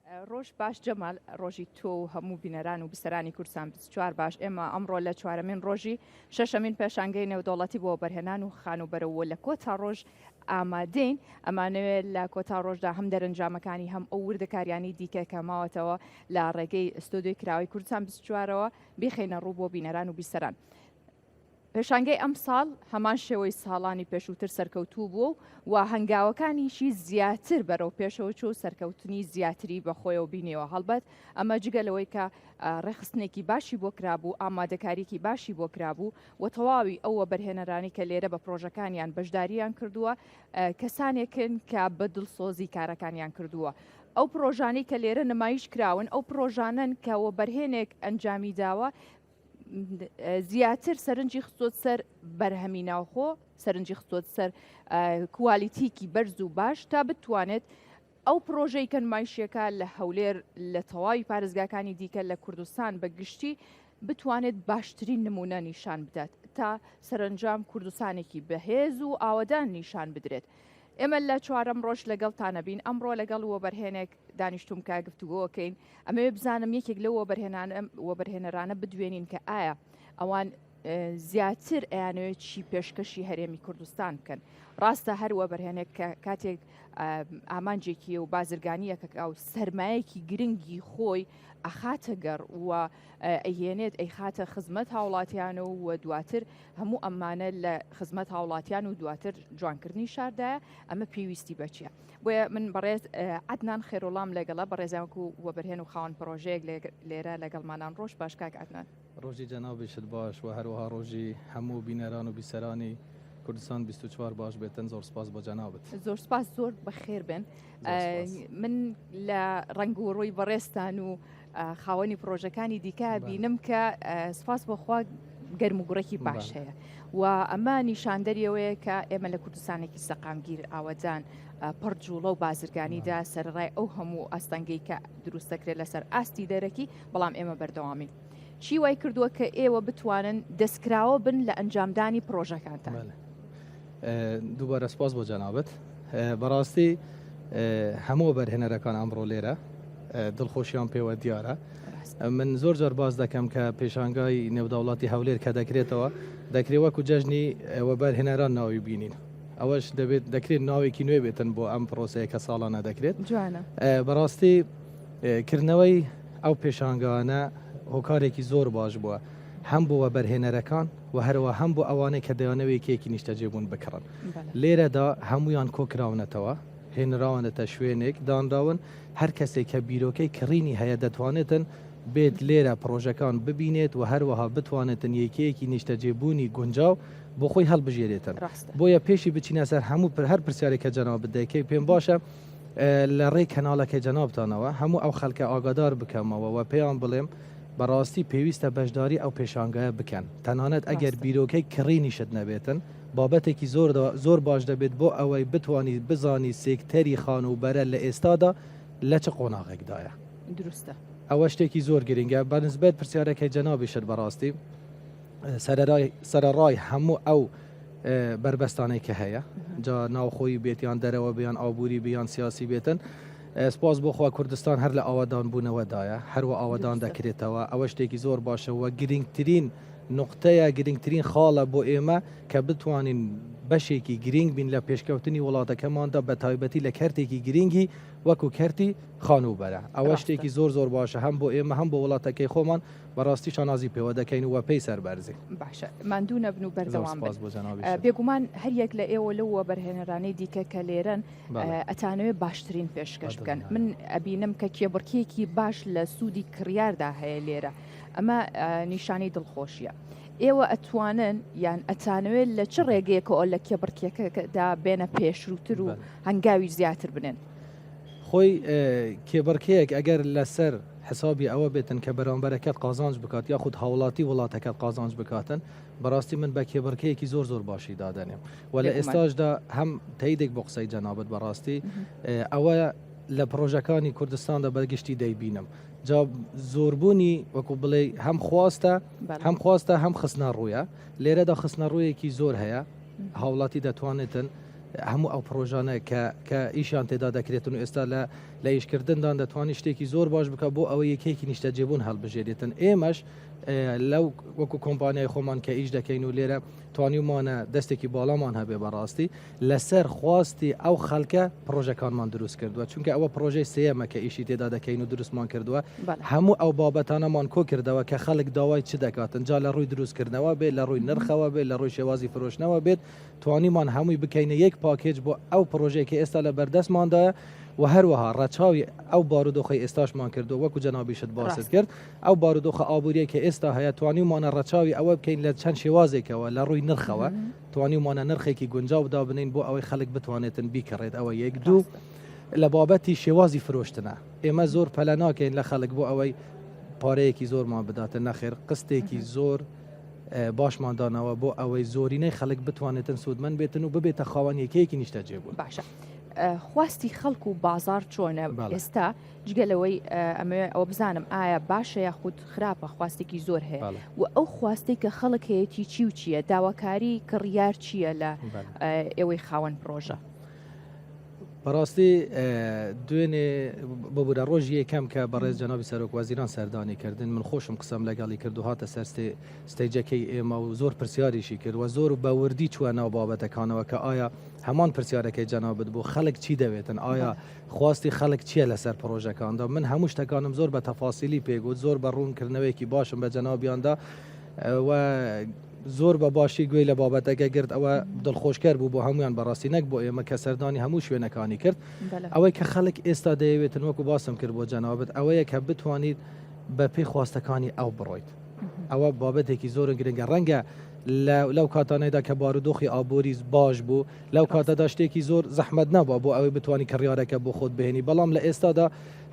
ڕۆژ باش جەمال، ڕۆژی تۆ و هەموو بینەران و بیسەرانی کوردستان 24 باش. ئێمە ئەمڕۆ لە چوارەمین ڕۆژی شەشەمین پێشانگەی نێودەوڵەتی بۆ وەبەرهێنان و خانووبەرە و لە کۆتا ڕۆژ ئامادەین. ئەمانەوێت لە کۆتا ڕۆژدا هەم دەرەنجامەکانی هەم ئەو وردەکاریانی دیکە کە ماوەتەوە لە ڕێگەی ستۆدیۆی کراوەی کوردستان 24ەوە بیخەینە ڕوو بۆ بینەران و بیسەران. پێشانگەی ئەمساڵ هەمان شێوەی ساڵانی پێشووتر سەرکەوتوو بووە و هەنگاوەکانیشی زیاتر بەرەو پێشەوە چوو و سەرکەوتنی زیاتری بەخۆیەوە بینیوە، هەڵبەت ئەمە جگە لەوەی کە ڕێکخستنێکی باشی بۆ کرابوو، ئامادەکارییەکی باشی بۆ کرابوو و تەواوی ئەو وەبەرهێنەرانەی کە لێرە بە پرۆژەکانیان بەشدارییان کردووە کەسانێکن کە بە دڵسۆزی کارەکانیان کردووە. ئەو پرۆژانەی کە لێرە نمایش کراون ئەو پرۆژانەن کە وەبەرهێنێک ئەنجامی داوە زیاتر سەرنجی خستۆت سەر بەرهەمی ناوخۆ، سەرنجی خستۆت سەر کوالیتیکی بەرز و باش تا بتوانێت ئەو پرۆژەی کە نمایشیەکە لە هەولێر لە تەواوی پارێزگاکانی دیکە لە کوردستان بە گشتی بتوانێت باشترین نمونە نیشان بدات تا سەرنجام کوردستانێکی بەهێز و ئاوەدان نیشان بدرێت. ئێمە لە چوارەم ڕۆژ لەگەڵتان ئەبین، ئەمڕۆ لەگەڵ وەبەرهێنێک دانیشتووم کە گفتوگۆکەین، ئەمەوێ بزانم یەکێک لەو وەبەرهێنەرانە بدوێنین کە ئایا ئەوان زیاتر ئەیانەوێت چی پێشکەشی هەرێمی کوردستان بکەن. ڕاستە هەر وەبەرهێنێک کە کاتێک ئامانجێکی و بازرگانیەکە و سەرمایەکی گرنگی خۆی ئەخاتە گەڕ و ئەیهێنێت ئەیخاتە خزمەت هاوڵاتیان و دواتر هەموو ئەمانە لە خزمەت هاوڵاتیان و دواتر جوانکردنی شاردایە، ئەمە پێویستی بە چییە؟ بۆیە من بەڕێز عەدنان خێروڵام لەگەڵە، بەڕێزیان وەکو وەبەرهێن و خاوەن پڕۆژەیەک لێرە لەگەڵمانان. ڕۆژ باش کاک عەدنان. ڕۆژی جەنابیشت باش و هەروەها ڕۆژی هەموو بینەران و بیسەرانی کوردستان 24 باش بێتن. زۆر سپاس بۆ جەنابت. زۆر سپاس، زۆر بەخێر بێن. من لە ڕەنگ و ڕووی بەڕێزتان و خاوەنی پرۆژەکانی دیکە بینم کە سپاس بۆخوا گەرم و گوڕێکی باش هەیە و ئەمە نیشاندەریەوەیە کە ئێمە لە کوردستانێکی سەقامگیر ئاوەدان پڕ جوڵە و بازرگانیدا سەرڕای ئەو هەموو ئاستەنگەی کە دروست دەکرێت لەسەر ئاستی دەرەکی بەڵام ئێمە بەردەوامین. چی وای کردووە کە ئێوە بتوانن دەستکراوە بن لە ئەنجامدانی پرۆژەکانتان؟ دووبارە سپاس بۆ جەنابت. بەڕاستی هەموو بەرهێنەرەکان ئەمڕۆ لێرە دڵخۆشیان پێوە دیارە. من زۆر جار باس دەکەم کە پێشانگای نێودەوڵەتی هەولێر کە دەکرێتەوە دەکرێت وەکو جەژنی وەبەرهێنەران ناوی بینین. ئەوەش دەبێت دەکرێت ناوێکی نوێ بێتن بۆ ئەم پرۆسەیە کە ساڵانە دەکرێت. جوانە. بەڕاستی کردنەوەی ئەو پێشانگانە هۆکارێکی زۆر باش بووە هەم بۆ وەبەرهێنەرەکان و هەروە هەم بۆ ئەوانەی کە دەیانەوێت یەکەیەکی نیشتەجێبوون بکڕن. لێرەدا هەموویان کۆکراونەتەوە، هێنراونەتە شوێنێک، دانراون، هەر کەسێک کە بیرۆکەی کڕینی هەیە دەتوانێتن بێت لێرە پڕۆژەکان ببینێت و هەروەها بتوانێتن یەکەیەکی نیشتەجێبوونی گونجاو بۆ خۆی هەڵبژێرێتن. بۆیە پێشی بچینە سەر هەموو هەر پرسیارێک کە جەنابت دەیکەی پێم باشە لە ڕێی کەناڵەکەی جەنابتانەوە هەموو ئەو خەڵکە ئاگادار بکەمەوە و پێیان بڵێم بەڕاستی پێویستە بەشداری ئەو پێشانگایە بکەن تەنانەت ئەگەر بیرۆکەی کڕینیشت نەبێتن بابەتێکی زۆر زۆر باش دەبێت بۆ ئەوەی بتوانی بزانی سێکتەری خانووبەرە لە ئێستادا لە چ قۆناغێکدایە. دروستە. ئەوە شتێکی زۆر گرنگە بە نسبەت پرسیارەکەی جەنابیشت بەڕاستی سەرەرای سەرەڕای هەموو ئەو بەربەستانەی کە هەیە جا ناوخۆی بێت یان دەرەوە بیان ئابووری بیان سیاسی بێتن سپاس بۆ خوا کوردستان هەر لە ئاوادان بوونەوەدایە هەروە ئاوادان دەکرێتەوە ئەوە شتێکی زۆر باشە و گرنگترین نقطەیە گرنگترین خاڵە بۆ ئێمە کە بتوانین بەشێکی گرنگ بین لە پێشکەوتنی وڵاتەکەماندا بە تایبەتی لە کەرتێکی گرنگی وەکو کەرتی خانووبەرە ئەوە شتێکی زۆر زۆر باشە هەم بۆ ئێمە هەم بۆ وڵاتەکەی خۆمان بەڕاستی شانازی پێوە دەکەین و پێی سەربەرزین. باشە ماندوو نەبن و بەردەوام بن. بێگومان هەریەک لە ئێوە لەو وەبەرهێنەرانەی دیکە کە لێرەن ئەتانەوێ باشترین پێشکەش بکەن. من ئەبینم کە کێبڕکێیەکی باش لە سوودی کڕیاردا هەیە لێرە. ئەمە نیشانەی دڵخۆشیە. ئێوە ئەتوانن یان ئەتانەوێت لە چ ڕێگەیەکەوە لە کێبڕکێکەدا بێنە پێشرووتر و هەنگاوی زیاتر بنێن؟ خۆی کێبڕکێیەک ئەگەر لەسەر حسابی ئەوە بێتن کە بەرامبەرەکەت قازانج بکات یاخود هاوڵاتی وڵاتەکەت قازانج بکاتن بەڕاستی من بە کێبڕکێیەکی زۆر زۆر باشی دادەنێم و لە ئێستاشدا هەم تەیدێک بۆ قسەی جەنابت بەڕاستی ئەوە لە پڕۆژەکانی کوردستاندا بەگشتی دەیبینم جا زۆربوونی وەکو بڵێ هەم خواستە هەم خواستە هەم خستنە ڕوویە لێرەدا خستنە ڕوویەکی زۆر هەیە هاوڵاتی دەتوانێتن. هەموو ئەو پڕۆژانە کە کە ئیشیان تێدا دەکرێتن و ئێستا لە لە ئیشکردندان دەتوانێت شتێکی زۆر باش بکە بۆ ئەوەی یەکەیەکی نیشتەجێبوون هەڵبژێرێتن ئێمەش لەو وەکو کۆمپانیای خۆمان کە ئیش دەکەین و لێرە توانیومانە دەستێکی باڵامان هەبێ بەڕاستی لەسەر خواستی ئەو خەڵکە پڕۆژەکانمان دروست کردووە چونکە ئەوە پڕۆژەی سێیەمە کە ئیشی تێدا دەکەین و دروستمان کردووە هەموو ئەو بابەتانەمان کۆ کردەوە کە خەڵک داوای چ دەکاتن جا لە ڕووی دروستکردنەوە بێت لە ڕووی نرخەوە بێت لە ڕووی شێوازی فرۆشتنەوە بێت توانیمان هەمووی بکەینە یەک پاکێج بۆ ئەو پڕۆژەیە کە ئێستا لە بەردەستماندایە و هەروەها ڕەچاوی ئەو بارودۆخەی ئێستاشمان کردووە وەکو جەنابیشت باست کرد ئەو بارودۆخە ئابووریە کە ئێستا هەیە توانیومانە ڕەچاوی ئەوە بکەین لە چەند شێوازێکەوە لە ڕووی نرخەوە توانیومانە نرخێکی گونجاو دابنێین بۆ ئەوەی خەڵک بتوانێتن بیکڕێت ئەوە یەک دوو لە بابەتی شێوازی فرۆشتنە ئێمە زۆر پەلە ناکەین لە خەڵک بۆ ئەوەی پارەیەکی زۆرمان بداتن نەخێر قستێکی زۆر باشمان داناوە بۆ ئەوەی زۆرینەی خەڵک بتوانێتن سوودمەند بێتن و ببێتە خاوەن یەکەیەکی نیشتەجێبوون. باشە خواستی خەڵک و بازاڕ چۆنە ئێستا؟ جگە لەوەی ئەمەوێ ئەوە بزانم ئایا باشە یاخود خراپە خواستێکی زۆر هەیە و ئەو خواستەی کە خەڵک هەیەی چی و چییە داواکاری کڕیار چییە لە ئێوەی خاوەن پرۆژە؟ بەڕاستی دوێنێ ببورە ڕۆژی یەکەم کە بەڕێز جەنابی سەرۆک وەزیران سەردانی کردن من خۆشم قسەم لەگەڵی کرد و هاتە سەر stage ەکەی ئێمە و زۆر پرسیاریشی کرد و زۆر بە وردی چووە ناو بابەتەکانەوە کە ئایا هەمان پرسیارەکەی جەنابت بوو خەڵک چی دەوێتن ئایا خواستی خەڵک چیە لەسەر پڕۆژەکاندا؟ من هەموو شتەکانم زۆر بە تەفاسیلی پێگوت، زۆر بە ڕوون کردنەوەیەکی باشم بە جەنابیاندا و زۆر بە باشی گوێی لە بابەتەکە گرت، ئەوە دڵخۆشکەر بوو بۆ هەموویان بەڕاستی نەک بۆ ئێمە کە سەردانی هەموو شوێنەکانی کرد. ئەوەی کە خەڵک ئێستا دەیەوێتن وەکو باسم کرد بۆ جەنابت ئەوەیە کە بتوانیت بە پێی خواستەکانی ئەو بڕۆیت. ئەوە بابەتێکی زۆر گرنگە ڕەنگە لەو کاتانەیدا کە بارودۆخی ئابووری باش بوو لەو کاتەدا شتێکی زۆر زەحمەت نەبووە بۆ ئەوەی بتوانی کڕیارەکە بۆ خۆت بهێنی، بەڵام لە ئێستادا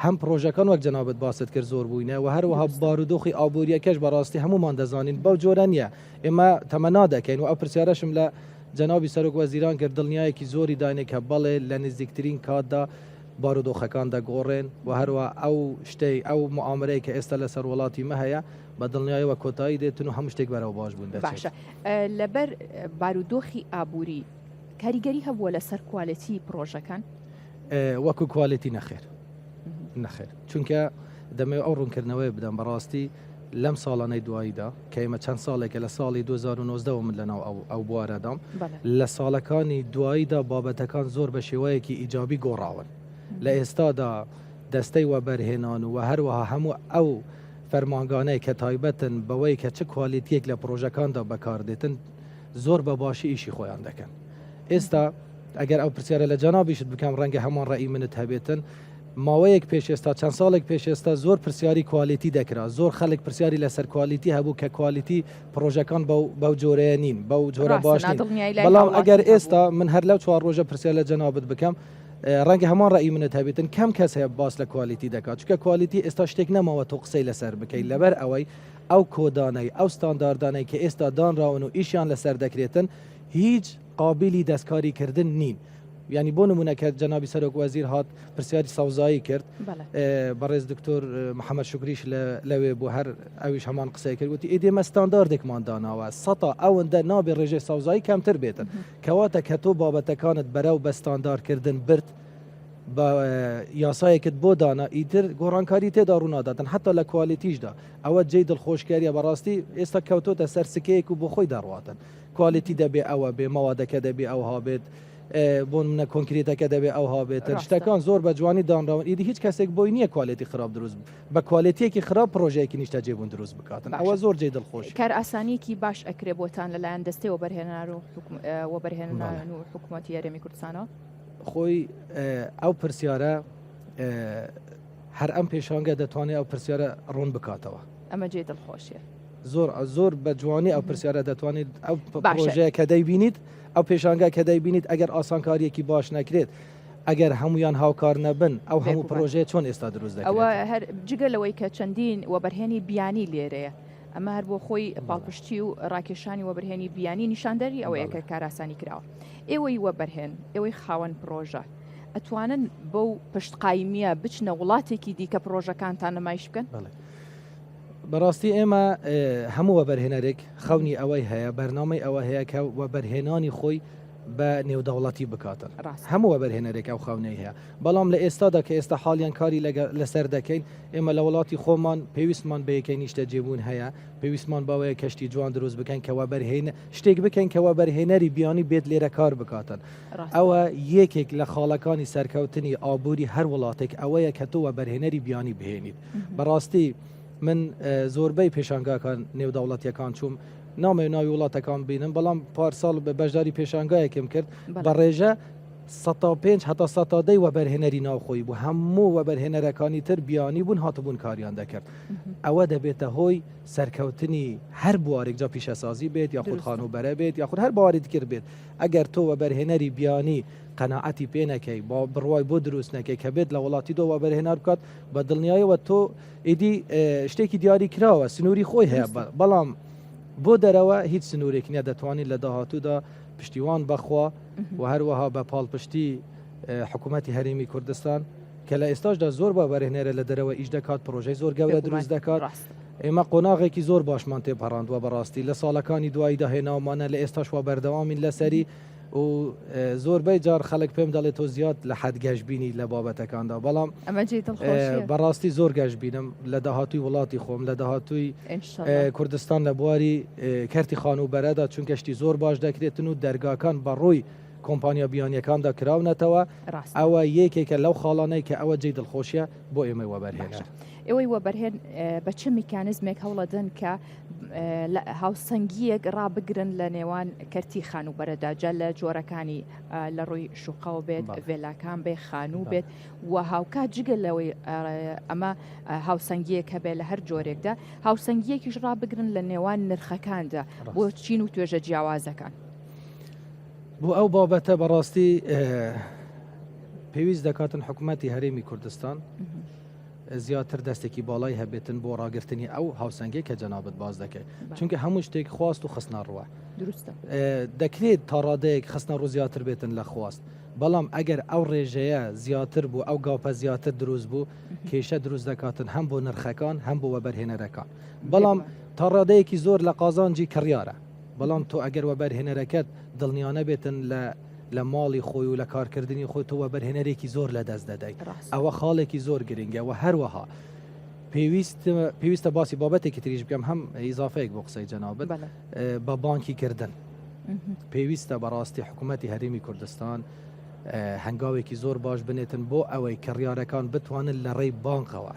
هەم پڕۆژەکان وەک جەنابت باست کرد زۆر بووینە و هەروەها بارودۆخی ئابوورییەکەش بەڕاستی هەموومان دەزانین بەو جۆرە نییە ئێمە تەمەنا دەکەین و ئەو پرسیارەشم لە جەنابی سەرۆک وەزیران کرد دڵنیایەکی زۆری داینێ کە بەڵێ لە نزیکترین کاتدا بارودۆخەکان دەگۆڕێن و هەروەها ئەو شتەی ئەو موئامەرەی کە ئێستا لەسەر وڵاتی مە هەیە بە دڵنیایەوە کۆتایی دێتن و هەموو شتێک بەرەو باش بوون دەچێت. باشە لەبەر بارودۆخی ئابووری کاریگەری هەبووە لەسەر کوالێتی پڕۆژەکان؟ وەکو کوالێتی نەخێر نەخێر چونکە دەمەوێت ئەو ڕوونکردنەوەیە بدەم بەڕاستی لەم ساڵانەی دواییدا کە ئێمە چەند ساڵێکە لە ساڵی 2019ەوە من لەناو ئەو ئەو بوارەدام لە ساڵەکانی دواییدا بابەتەکان زۆر بە شێوەیەکی ئیجابی گۆڕاون لە ئێستادا دەستەی وەبەرهێنان و هەروەها هەموو ئەو فەرمانگانەی کە تایبەتن بەوەی کە چ کوالێتیەک لە پڕۆژەکاندا بەکاردێتن زۆر بە باشی ئیشی خۆیان دەکەن. ئێستا ئەگەر ئەو پرسیارە لە جەنابیشت بکەم ڕەنگە هەمان ڕەئی منت هەبێتن ماوەیەک پێش ئێستا چەند ساڵێک پێش ئێستا زۆر پرسیاری کوالێتی دەکرا زۆر خەڵک پرسیاری لەسەر کوالێتی هەبوو کە کوالێتی پڕۆژەکان بەو بەو جۆرەیە نین بەو جۆرە ڕاستە باش نین نادڵنیایی لای بەڵام ئەگەر هاوڵاتی هەبوو. ئێستا من هەر لەو چوار ڕۆژە پرسیار لە جەنابت بکەم ڕەنگە هەمان ڕەئی منت هەبێتن کەم کەس هەیە باس لە کوالێتی دەکات چونکە کوالێتی ئێستا شتێک نەماوە تۆ قسەی لەسەر بکەیت لەبەر ئەوەی ئەو کۆدانەی ئەو ستانداردانەی کە ئێستا دانراون و ئیشیان لەسەر دەکرێتن هیچ قابیلی دەستکاری کردن نین یانی بۆ نمونە کە جەنابی سەرۆک وەزیر هات پرسیاری سەوزایی کرد بەڕێز دکتۆر محەممەد شکریش لەوێ بوو هەر ئەویش هەمان قسەی کرد وتی ئیدی ئێمە ستانداردێکمان داناوە سەتا ئەوەندە نابێ ڕێژەی سەوزایی کەمتر بێتن کەواتە کە تۆ بابەتەکانت بەرەو بە ستانداردکردن برد بە یاسایەکت بۆ دانا ئیتر گۆڕانکاری تێدا ڕووناداتن حتا لە کوالێتیشدا ئەوە جێی دڵخۆشکەریە بەڕاستی ئێستا کەوتۆتە سەر سکەیەک و بۆ خۆی دەڕواتن کوالێتی دەبێ ئەوە بێ مەوادەکە دەبێ ئەوها بێت بۆ منە کۆنکریتەکە دەبێ ئەوها بێتن شتەکان زۆر بە جوانی دانراون ئیدی هیچ کەسێک بۆی نییە کوالێتی خراپ دروست بە کوالێتیەکی خراپ پرۆژەیەکی نیشتەجێبوون دروست بکاتن ئەوە زۆر جێی دڵخۆشی. کارئاسانیەکی باش ئەکرێ بۆتان لەلایەن دەستەی وەبەرهێنان و وەبەرهێنان و حکومەتی هەرێمی کوردستانەوە؟ خۆی ئەو پرسیارە هەر ئەم پێشانگە دەتوانێت ئەو پرسیارە ڕوون بکاتەوە. ئەمە جێی دڵخۆشیە. زۆر زۆر بە جوانی ئەو پرسیارە دەتوانیت ئەو پرۆژەیە کە دەیبینیت ئەو پێشانگا کە دەیبینیت ئەگەر ئاسانکاریەکی باش نەکرێت ئەگەر هەمویان هاوکار نەبن ئەو هەموو پرۆژەیە چۆن ئێستا دروست دەکرێت؟ ئەوە هەر جگە لەوەی کە چەندین وەبەرهێنی بیانی لێرەیە ئەمە هەر بۆ خۆی پاڵپشتی و ڕاکێشانی وەبەرهێنی بیانی نیشاندەری ئەوەیە کە کاراسانی کراوە ئێوەی وەبەرهێن ئێوەی خاوەن پرۆژە ئەتوانن بەو پشتقایمیە بچنە وڵاتێکی دیکە پرۆژەکانتان نمایش بکەن؟ بەڕاستی ئێمە هەموو وەبەرهێنەرێک خەونی ئەوەی هەیە بەرنامەی ئەوە هەیە کە وەبەرهێنانی خۆی بە نێودەوڵەتی بکاتن. هەموو وەبەرهێنەرێک ئەو خەونەی هەیە. بەڵام لە ئێستادا کە ئێستا حاڵیان کاری لەسەر دەکەین، ئێمە لە وڵاتی خۆمان پێویستمان بە یەکەی نیشتەجێبوون هەیە، پێویستمان بەوەیە کەشتی جوان دروست بکەین کە وەبەرهێن شتێک بکەین کە وەبەرهێنەری بیانی بێت لێرە کار بکاتن. ئەوە یەکێک لە خاڵەکانی سەرکەوتنی ئابووری هەر وڵاتێک ئەوەیە کە تۆ وەبەرهێنەری بیانی بهێنیت. بەڕاستی من زۆربەی پێشانگاکان نێودەوڵەتیەکان چووم، نامەوێت ناوی وڵاتەکان بینم بەڵام پارساڵ بە بەشداری پێشانگایەکم کرد بە ڕێژە 5 هەتا 10 وەبەرهێنەری ناوخۆی بوو هەموو وەبەرهێنەرەکانی تر بیانی بوون هاتبوون کاریان دەکرد ئەوە دەبێتە هۆی سەرکەوتنی هەر بوارێک جا پیشەسازی بێت یاخود خانووبەرە بێت یاخود هەر بواری تر بێت ئەگەر تۆ وەبەرهێنەری بیانی قەناعەتی پێ نەکەی با بڕوای بۆ دروست نەکەی کە بێت لە وڵاتی دۆ وەبەرهێنار بکات بە دڵنیایەوە تۆ ئیدی شتێکی دیاری کراوە سنووری خۆی هەیە بەڵام بۆ دەرەوە هیچ سنوورێک نییە دەتوانین لە داهاتوودا پشتیوان بەخوا و هەروەها بە پاڵپشتی حکوومەتی هەرێمی کوردستان کە لە ئێستاشدا زۆر بە بەرهێنەرە لە دەرەوە ئیش دەکات پرۆژەی زۆر گەورە دروست دەکات ئێمە قۆناغێکی زۆر باشمان تێپەڕاندووە بەڕاستی لە ساڵەکانی دواییدا هێناومانە لە ئێستاش وا بەردەوامین لەسەری و زۆربەی جار خەڵک پێم دەڵێت تۆ زیاد لە حەد گەشببینی لە بابەتەکاندا بەڵام ئەمە جێی دڵخۆشیە. بەڕاستی زۆر گەشببینم لە داهاتووی وڵاتی خۆم لە داهاتووی کوردستان لە بواری کەرتی خانووبەرەدا چونکە شتی زۆر باش دەکرێتن و دەرگاکان بەڕووی کۆمپانیا بیانیەکاندا کراونەتەوە ئەوە یەکێکە لەو خاڵانەی کە ئەوە جێی دڵخۆشیە بۆ ئێمەی وەبەرهێنەر. ئێوەی وەبەرهێن بە چ میکانزمێک هەوڵەدەن کە هاوسەنگییەک ڕابگرن لە نێوان کەرتی خانووبەرەدا جا لە جۆرەکانی لە ڕووی شوقەوە بێت ڤێلاکان بێ خانوو بێت و هاوکات جگە لەوەی ئەمە هاوسەنگیەک هەبێ لە هەر جۆرێکدا هاوسەنگیەکیش ڕابگرن لە نێوان نرخەکاندا بۆ چین و توێژە جیاوازەکان. بۆ ئەو بابەتە بەڕاستی پێویست دەکاتن حکوومەتی هەرێمی کوردستان زیاتر دەستێکی باڵای هەبێتن بۆ ڕاگرتنی ئەو هاوسەنگی کە جەنابەت باز دەکەی چونکە هەموو شتێک خواست و خستنە ڕووە دروستە دەکرێت تا ڕادەیەک خستنە ڕوو زیاتر بێتن لە خواست بەڵام ئەگەر ئەو ڕێژەیە زیاتر بوو ئەو gap ە زیاتر دروست بوو کێشە دروست دەکاتن هەم بۆ نرخەکان هەم بۆ وەبەرهێنەرەکان بەڵام تا ڕادەیەکی زۆر لە قازانجی کڕیارە بەڵام تۆ ئەگەر وەبەرهێنەرەکەت دڵنیا نەبێتن لە لە ماڵی خۆی و لە کارکردنی خۆی تۆ وەبەرهێنەرێکی زۆر لە دەست دەدەیت ئەوە خاڵێکی زۆر گرنگە و هەروەها پێویست پێویستە باسی بابەتێکی تریش بکەم هەم ئیزافەیەک بۆ قسەی جەنابت بە بانکی کردن پێویستە بەڕاستی حکوومەتی هەرێمی کوردستان هەنگاوێکی زۆر باش بنێتن بۆ ئەوەی کڕیارەکان بتوانن لە ڕێی بانقەوە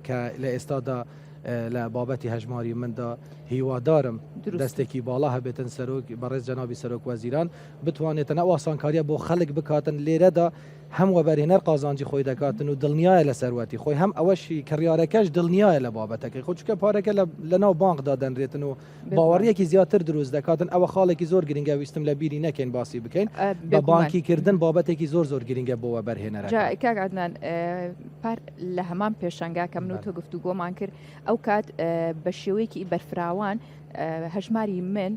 کە لە ئێستادا لە بابەتی هەژماری مندا هیوادارم دەستێکی باڵا هەبێتن سەرۆک بەڕێز جەنابی سەرۆک وەزیران بتوانێتن ئەو ئاسانکاریە بۆ خەڵک بکاتن لێرەدا هەم وەبەرهێنەر قازانجی خۆی دەکاتن و دڵنیایە لە سەروەتی خۆی هەم ئەوەشی کڕیارەکەش دڵنیایە لە بابەتەکەی خۆ چونکە پارەکە لە ناو بانقدا دەنرێتن و باوەڕیەکی زیاتر دروست دەکاتن ئەوە خاڵێکی زۆر گرنگە ویستم لە بیری نەکەین باسی بکەین بە بانکی کردن بابەتێکی زۆر زۆر گرنگە بۆ وەبەرهێنەرەکان. جا کاک عەدنان پار لە هەمان پێشانگا کە من و تۆ گفتوگۆمان کرد ئەو کات بە شێوەیەکی بەرفراوان هەژماری من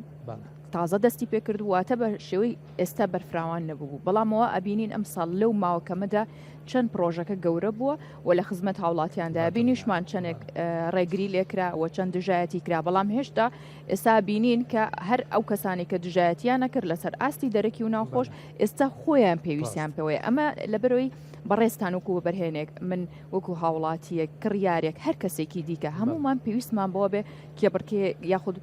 تازە دەستی پێکرد واتە بە شێوەی ئێستا بەرفراوان نەبوو بەڵامەوە ئەبینین ئەم ساڵ لەو ماوەکەمەدا چەند پرۆژەکە گەورە بووە و لە خزمەت هاوڵاتیاندا بینیشمان چەندێک ڕێگری لێکرا و چەند دژایەتی کرا بەڵام هێشتا ئێستا بینین کە هەر ئەو کەسانی کە دژایەتیان نەکرد لەسەر ئاستی دەرەکی و ناوخۆش ئێستا خۆیان پێویستیان پێوەیە ئەمە لەبەرەوەی بەڕێزتان وەکو وەبەرهێنێک من وەکو هاوڵاتیەک کڕیارێک هەر کەسێکی دیکە هەمومان پێویستمان بۆ بێ کێبڕکێ یاخود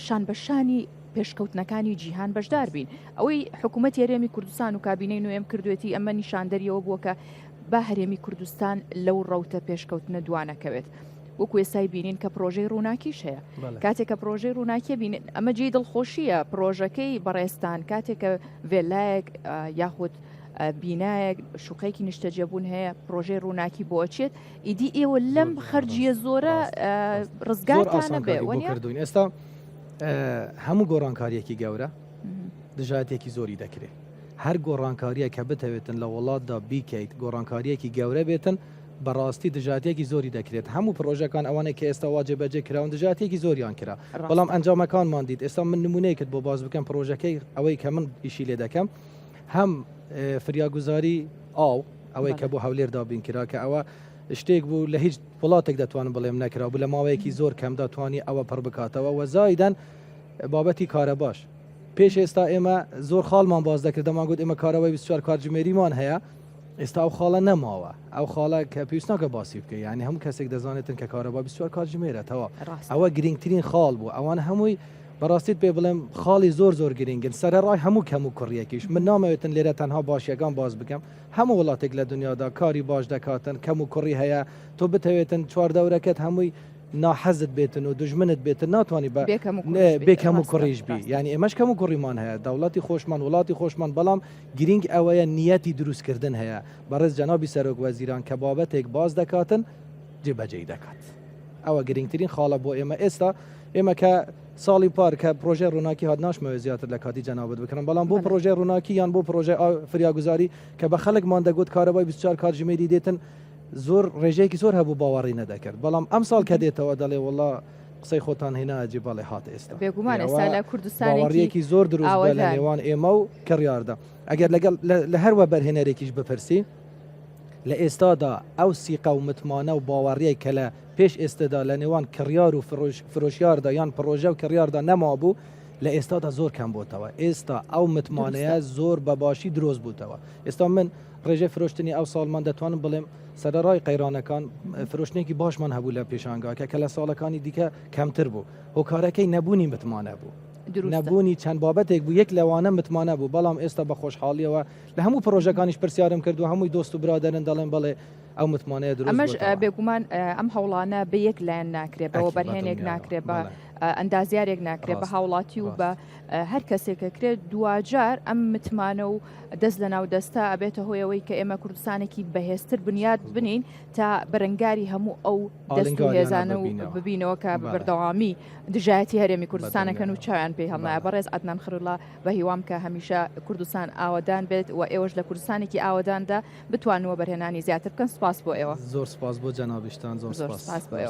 شان بە شانی پێشکەوتنەکانی جیهان بەشدار بین ئەوەی حکوومەت هەرێمی کوردستان و کابینەی نوێم کردوێتی ئەمە نیشاندەریەوە بووە کە با هەرێمی کوردستان لەو ڕەوتە پێشکەوتنە دوانەکەوێت. وەکو ئێستای بینین کە پرۆژەی ڕووناکیش هەیە کاتێک کە پرۆژەی ڕووناکیە بینین ئەمە جێی دڵخۆشیە پرۆژەکەی بەڕێستان کاتێک کە ڤێلایەک یاخود بینایەک شوقەیەکی نیشتەجێبوون هەیە پرۆژەی ڕووناکی بۆ ئەچێت ئیدی ئێوە لەم خەرجیە زۆرە ڕزگارتانە بێ کردوین ئێستا هەموو گۆڕانکاریەکی گەورە دژایەتێکی زۆری دەکرێت هەر گۆڕانکاریە کە بتەوێتن لە وڵاتدا بیکەیت گۆڕانکاریەکی گەورە بێتن بەڕاستی دژاتیەکی زۆری دەکرێت هەموو پرۆژەکان ئەوانەی کە ئێستا وا جێبەجێ کراون دژاتیەکی زۆریان کرا بەڵام ئەنجامەکانمان دیت ئێستا من نمونەیەکت بۆ باس بکەم پرۆژەکەی ئەوەی کە من ئیشی لێ دەکەم هەم فریاگوزاری ئاو ئەوەی کە بۆ هەولێر دابین کرا کە ئەوە شتێک بوو لە هیچ وڵاتێک دەتوانم بڵێم نەکرا بوو لە ماوەیەکی زۆر کەمدا توانی ئەوە پڕ بکاتەوە وەزایدەن بابەتی کارەباش. پێش ئێستا ئێمە زۆر خاڵمان باس دەکرد دەمانگوت ئێمە کارەبای 24 کاتژمێریمان هەیە ئێستا ئەو خاڵە نەماوە ئەو خاڵە کە پێویست ناکە باسی بکەی یعنی هەموو کەسێک دەزانێتن کە کارەبا 24 کاتژمێرە تەوا ئەوە گرنگترین خاڵ بوو ئەوان هەمووی بەڕاستیت پێ بڵێم خاڵی زۆر زۆر گرنگن سەرەڕای هەموو کەم و کوڕیەکیش من نامەوێتن لێرە تەنها باشیەکان باس بکەم هەموو وڵاتێک لە دنیادا کاری باش دەکاتن کەم و کوڕی هەیە تۆ بتەوێتن چواردەورەکەت هەمووی ناحەزت بێتن و دوژمنت بێتن ناتوانانی بە بێ کەم و کوڕیش بی یعنی ئێمەش کەم و کوڕیمان هەیە دەوڵەتی خۆشمان وڵاتی خۆشمان بەڵام گرینگ ئەوەیە نیەتی دروستکردن هەیە بەڕێز جەنابی سەرۆک وەزیران کە بابەتێک باس دەکاتن جێبەجێی دەکات ئەوە گرنگترین خاڵە بۆ ئێمە ئێستا ئێمە کە ساڵی پار کە پرۆژەی ڕووناکی هات ناشمەوێت زیاتر لە کاتی جەنابت بکڕم بەڵام بۆ پرۆژەی ڕووناکی یان بۆ پرۆژەی فریاگوزاری کە بە خەڵکمان دەگوت کارەبای 24 کاتژمێری دێتن زۆر ڕێژەیەکی زۆر هەبوو باوەڕی نەدەکرد بەڵام ئەم ساڵ کە دێتەوە دەڵێ وڵا قسەی خۆتان هێناجی بەڵێ هات ئێستا بێگومان ئێستا لە کوردستان باوەڕیەکی زۆر دروست بووە لە نێوان ئێمە و کڕیاردا ئەگەر لەگەڵ لە هەر وەبەرهێنەرێکیش بپرسی لە ئێستادا ئەو سیقە و متمانە و باوەڕیەی کە لە پێش ئێستەدا لە نێوان کڕیار و فرۆشیاردا یان پڕۆژە و کڕیاردا نەمابوو لە ئێستادا زۆر کەم بۆتەوە ئێستا ئەو متمانەیە زۆر بە باشی دروست بووتەوە ئێستا من ڕێژەی فرۆشتنی ئەو ساڵمان دەتوانم بڵێم سەرەڕای قەیرانەکان فرۆشتنێکی باشمان هەبوو لە پێشانگاکە کە لە ساڵەکانی دیکە کەمتر بوو هۆکارەکەی نەبوونی متمانە بوو نەبوونی چەند بابەتێک بوو یەک لەوانە متمانە بوو بەڵام ئێستا بە خۆشحاڵیەوە لە هەموو پرۆژەکانیش پرسیارم کردو هەمووی دۆست و برادەرن دەڵێن بەڵێ ئەو متمانەیە دروست ئەمەش بێگومان ئەم هەوڵانە بە یەک لایەن ناکرێ بە وەبەرهێنێک ناکرێ بە ئەندازیارێک ناکرێ بە هاوڵاتی و بە هەر کەسێک کرێت دواجار ئەم متمانە و دەست لە ناو دەستە ئەبێتە هۆیەوەی کە ئێمە کوردستانێکی بەهێزتر بنیات بنین تا بەرەنگاری هەموو ئەو دەست و هێزانە و ببینەوە کە بەردەوامی دژایەتی هەرێمی کوردستانەکەن و چاویان پێی هەڵنایە بەڕێز عەدنان خەیروڵا بە هیوام کە هەمیشە کوردستان ئاوەدان بێت و ئێوەش لە کوردستانێکی ئاوەداندا بتوانن وەبەرهێنانی زیاتر بکەن سوپاس بۆ ئێوە. زۆر سوپاس بۆ جەنابیشتان زۆر سوپاس بۆ ئێوە.